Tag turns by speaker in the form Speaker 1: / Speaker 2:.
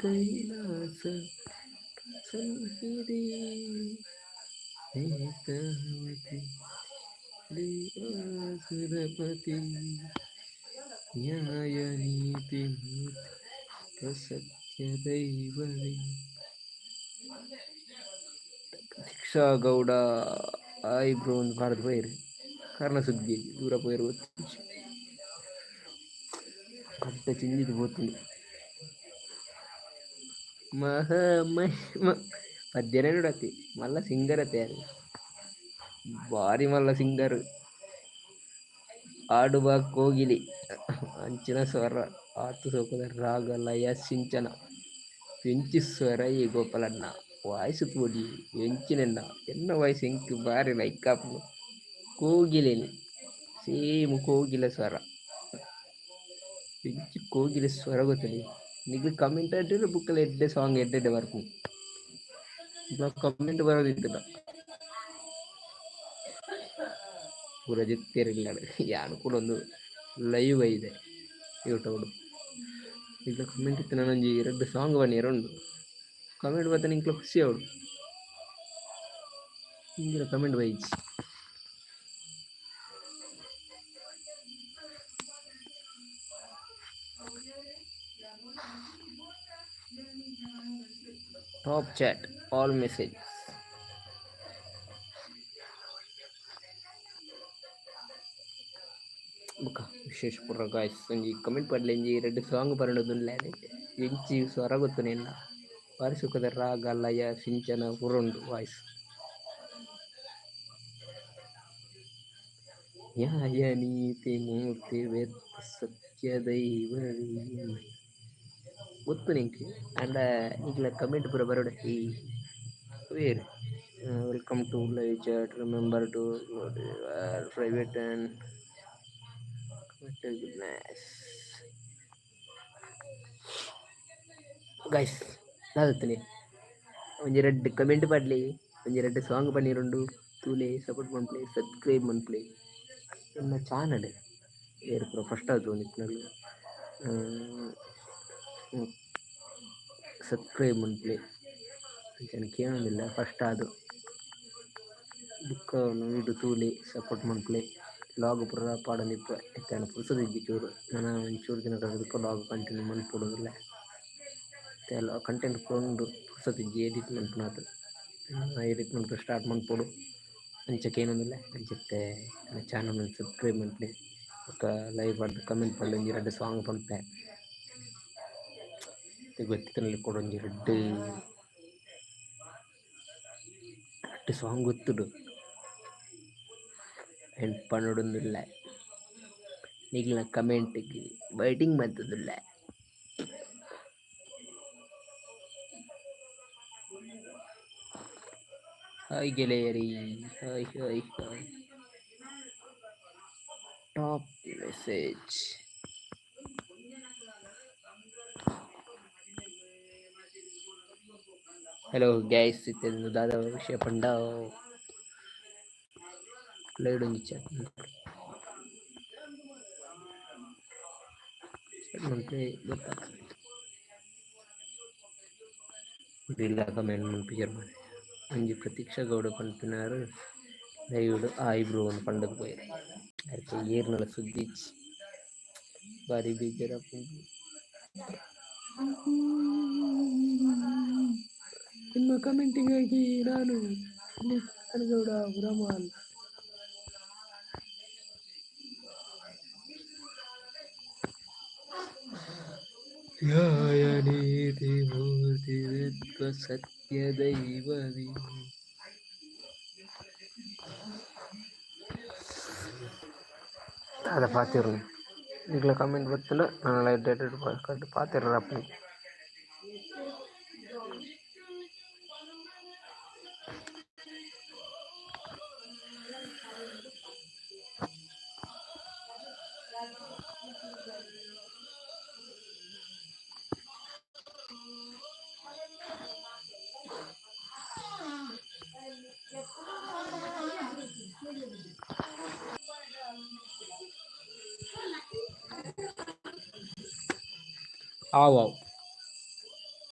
Speaker 1: ಕೈಲಾಸ ಸನ್ನಿಧಿ ನೇತಾವತಿ ದೇವಾಸುರಪತಿ ನ್ಯಾಯ ನೀತಿ ಮೂರ್ತಿ ಸತ್ಯ ದೈವವೇ. ಪ್ರತೀಕ್ಷಾ ಗೌಡ ಆಯ್ ಬ್ರೋ ಒಂದು ಪಾಡ್ದ್ ಪೋಯೆರ್ ಕಾರಣ ಸುದ್ದಿ ದೂರ ಪೋಯೆರ್ ಗೊತ್ತಿಜ್ಜಿ ಕಡ್ಡ ಚಿಂಜಿದ್ ಪೋತುಂಡು ಮಹ ಮಹಿಮ ಪದ್ಯನೇ ನೋಡತ್ತಿ ಮಲ್ಲ ಸಿಂಗರ್ ಅತ್ತೆ ಯಾರ್ ಬಾರಿ ಮಲ್ಲ ಸಿಂಗರ್. ಆಡುವ ಕೋಗಿಲೆ ಅಂಚಿನ ಸ್ವರ ಆತು ಸೋಕುದ ರಾಗ ಲಯ ಸಿಂಚನ ಎಂಚಿ ಸ್ವರ ಈ ಗೋಪಾಲಣ್ಣ ವಾಯ್ಸ್ ತೂಡಿ ಎಂಚಿನೆನ್ನ ಎನ್ನ ವಾಯ್ಸ್ ಎಂಕ್ ಬಾರಿ ಲೈಕ್ ಆಪುಂಡು ಕೋಗಿಲೆನಿ ಸೇಮ್ ಕೋಗಿಲೆ ಸ್ವರ ಎಂಚಿ ಕೋಗಿಲೆ ಸ್ವರ ಗೊತ್ತುಂಡಿ ನಿಕ್ಲ್ ಕಮೆಂಟ್ ಆಂಡ ಬುಕ್ಕಲ ಎಡ್ಡೆ ಸಾಂಗ್ ಎಡ್ಡೆ ಎಡ್ಡೆ ಬರ್ಪುಂಡು ಕಮೆಂಟ್ ಬರೋದಿತ್ತುಂಡ ಪೂರ ಜೆತ್ತೆರ್ ಯಾನ್ ಕೂಡ ಒಂದು ಲೈವ್ ಐದೆ ಯೂಟ್ಯೂಬ್ ನಿಕ್ಲ ಕಮೆಂಟ್ ಇತ್ತೆ ನನೊಂಜಿ ರಡ್ಡ್ ಸಾಂಗ್ ಪನಿಯೆರೆ ಉಂಡು ಕಮೆಂಟ್ ಬತ್ತಂಡ ಎಂಕ್ಲ ಖುಷಿ ಆವೊಡು ಇಂಚಿನ comment baiji. Top chat all message. ಬೊಕ ವಿಶೇಷ ಪೂರ ಗಾಯ್ಸ್ ಒಂಜಿ ಕಮೆಂಟ್ ಪಾಡ್ಲೆ ಒಂಜಿ ರಡ್ಡ್ ಸಾಂಗ್ ಪರೊಂದುಲ್ಲೆ ಎಂಚಿ ಸ್ವರ ಗೊತ್ತುಂಡು ಎನ್ನ ಬಾರಿ ಸುಖದ ರಾಗ ಲಯ ಸಿಂಚನ ಪೂರ ಉಂಡು ವಾಯ್ಸ್. ನ್ಯಾಯ ನೀತಿ ಮೂರ್ತಿ ವೇದ ಸತ್ಯ ದೈವವೇ ಗೊತ್ತು ನಿಂಕ್ ಆಂಡ ನಿಕ್ಲೆ ಕಮೆಂಟ್ ಪೂರ ಬರೊಡೆ ಈ ವೇರ್ welcome to live chat remember to private and goodness guys ದಾದತ್ತನೆ ಒಂಜಿ ರಡ್ಡ್ ಕಮೆಂಟ್ ಪಾಡ್ಲೆ ಒಂಜಿ ರಡ್ಡ್ ಸಾಂಗ್ ಪನೀರುಂಡು ತೂಲೆ ಸಪೋರ್ಟ್ ಮನ್ಪುಲೆ ಸಬ್ಸ್ಕ್ರೈಬ್ ಮನ್ಪುಲೆ ಎನ್ನ ಚಾನಲ್ ಏರ್ ಪೂರ ಫಸ್ಟ್ ಆದ್ ತೂವೊಂದಿಪ್ಪುನಕುಲು ಸಬ್ಸ್ಕ್ರೈಬ್ ಮನ್ಪುಲೆ ಅಂಚನೆ ಕೇನೊಂದಿಲ್ಲ ಫಸ್ಟ್ ಆದ್ ಬೊಕ್ಕ ವೀಡಿಯೋ ತೂಲೆ ಸಪೋರ್ಟ್ ಮನ್ಪುಲೆ ಲಾಗ್ ಪೂರ ಪಾಡೊಂದಿಪ್ಪುವೆ ಇತ್ತೆ ಯಾನ್ ಪುರ್ಸೊತು ಇಜ್ಜಿ ಚೂರು ನನ ಒಂಚೂರು ದಿನ ಬೊಕ್ಕ ಲಾಗ್ ಕಂಟಿನ್ಯೂ ಮನ್ಪೊಡುಂದುಲ್ಲೆ ಇತ್ತೆ ಕಂಟೆಂಟ್ ಪೂರ ಉಂಡು ಪುರ್ಸೊತು ಇಜ್ಜಿ ಎಡಿಟ್ ಮನ್ಪುನಾತ್ ಎಡಿಟ್ ಮನ್ಪರೆ ಸ್ಟಾರ್ಟ್ ಮನ್ಪೊಡು ಅಂಚ ಕೇನೊಂದುಲ್ಲೆ ಅಂಚ ಇತ್ತೆ ಎನ್ನ ಚಾನಲ್ ನ್ ಸಬ್ಸ್ಕ್ರೈಬ್ ಮನ್ಪುಲೆ ಬೊಕ್ಕ ಲೈಕ್ ಪಾಡ್ದ್ ಕಮೆಂಟ್ ಪಾಡ್ಲೆ ಒಂಜಿ ರಡ್ಡ್ ಸಾಂಗ್ ಪನ್ಪೆ ಇತ್ತೆ ಗೊತ್ತಿತ್ತಿನಲ್ಲೆ ಕೊಡೊಂಜಿ ರಡ್ಡ್ ರಡ್ಡ್ ಸಾಂಗ್ ಗೊತ್ತುಂಡು ಏನ್ ಪನೊಡೊಂದುಲ್ಲೆ ನಿಕ್ಲೆನ ಕಮೆಂಟ್ ಗ್ ವೈಟಿಂಗ್ ಮಂತೊಂದುಲ್ಲೆ. ಹಾಯ್ ಗೆಳೆಯರೇ, hi hi hi. Top message. Hello guys ಇತ್ತೆ ದಾದ ವಿಷಯ ಪಂಡ ಲೈವ್ ಒಂಜಿ ಚಾಟ್ ಮನ್ಪೊಡು ಚಾಟ್ ಮನ್ಪುಲೆ ಗೊತ್ತಾಪುಂಡು ಇಲ್ಲ ಕಮೆಂಟ್ ಮನ್ಪುಜೆರ್ ಮಾರ್ರೆ ಒಂಜಿ ಪ್ರತೀಕ್ಷಾ ಗೌಡ ಪನ್ಪಿನಾರ್ ಲೈವ್ ಡ್ ಆಯ್ ಬ್ರೋ ಅಂದ್ ಪಂಡುದ್ ಪೋಯೆರ್ ಅರೆಗ್ ಏರ್ನಲ ಸುದ್ದಿ ಇಜ್ಜಿ ಬಾರಿ ಬೇಜಾರ್ ಆಪುಂಡು. ನಿಮ್ಮ ಕಮೆಂಟಿಗಾಗಿ ನಾನು ಗೌಡ ಉರಮಾಲ್. ನ್ಯಾಯ ನೀತಿ ಮೂರ್ತಿ ವಿದ್ವ ಸತ್ಯ ದೈವವೇ. ದಾದ ಪಾತೆರುನಿ ನಿಕ್ಲೆ ಕಮೆಂಟ್ ಬತ್ತ್ಂಡ ನನಲ ಎಡ್ಡೆ ಎಡ್ಡೆ ಪಾತೆರೆರೆ ಆಪುಂಡು. ಆವ್ ಆವ್.